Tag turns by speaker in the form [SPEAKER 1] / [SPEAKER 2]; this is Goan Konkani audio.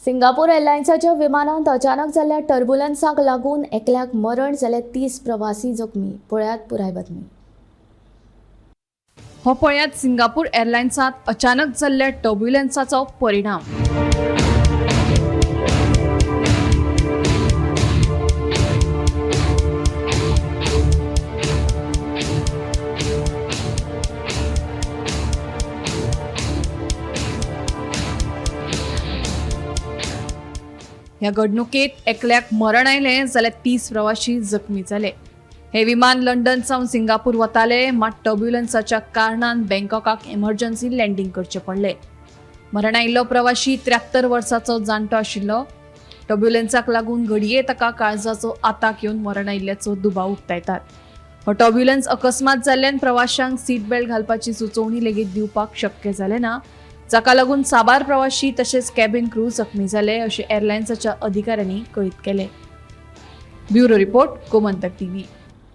[SPEAKER 1] सिंगापूर एअरलायन्साच्या विमानांत अचानक जाल्ल्या टर्ब्युलन्साक लागून एकल्याक मरण जाल्यार 30 प्रवासी जखमी. पळयात पुराय बातमी.
[SPEAKER 2] हो पळयात सिंगापूर एअरलायन्सांत अचानक जाल्ल्या टर्ब्युलन्साचो परिणाम. ह्या घडणुकेत एकल्याक मरण आयलें जाल्यार 30 प्रवाशी जखमी जाले. हे विमान लंडन सावन सिंगापूर वताले, मात टर्ब्युलन्साच्या कारणान बँकॉकाक एमर्जन्सी लँडींग करचें पडलें. मरण आयिल्लो प्रवाशी 73 वर्साचो जाणटो आशिल्लो. टर्ब्युलन्साक लागून घडये ताका काळजाचो आताक येवन मरण आयिल्ल्याचो दुबाव उक्तायतात. हो टर्ब्युलन्स अकस्मात जाल्ल्यान प्रवाशांक सीट बेल्ट घालपाची सुचोवणी लेगीत दिवपाक शक्य जालें ना, जाका लागून साबार प्रवाशी तशेंच कॅबिन क्रू जखमी जाले अशें एअरलायन्साच्या अधिकाऱ्यांनी कळीत केलें. Bureau report, Gomantak TV.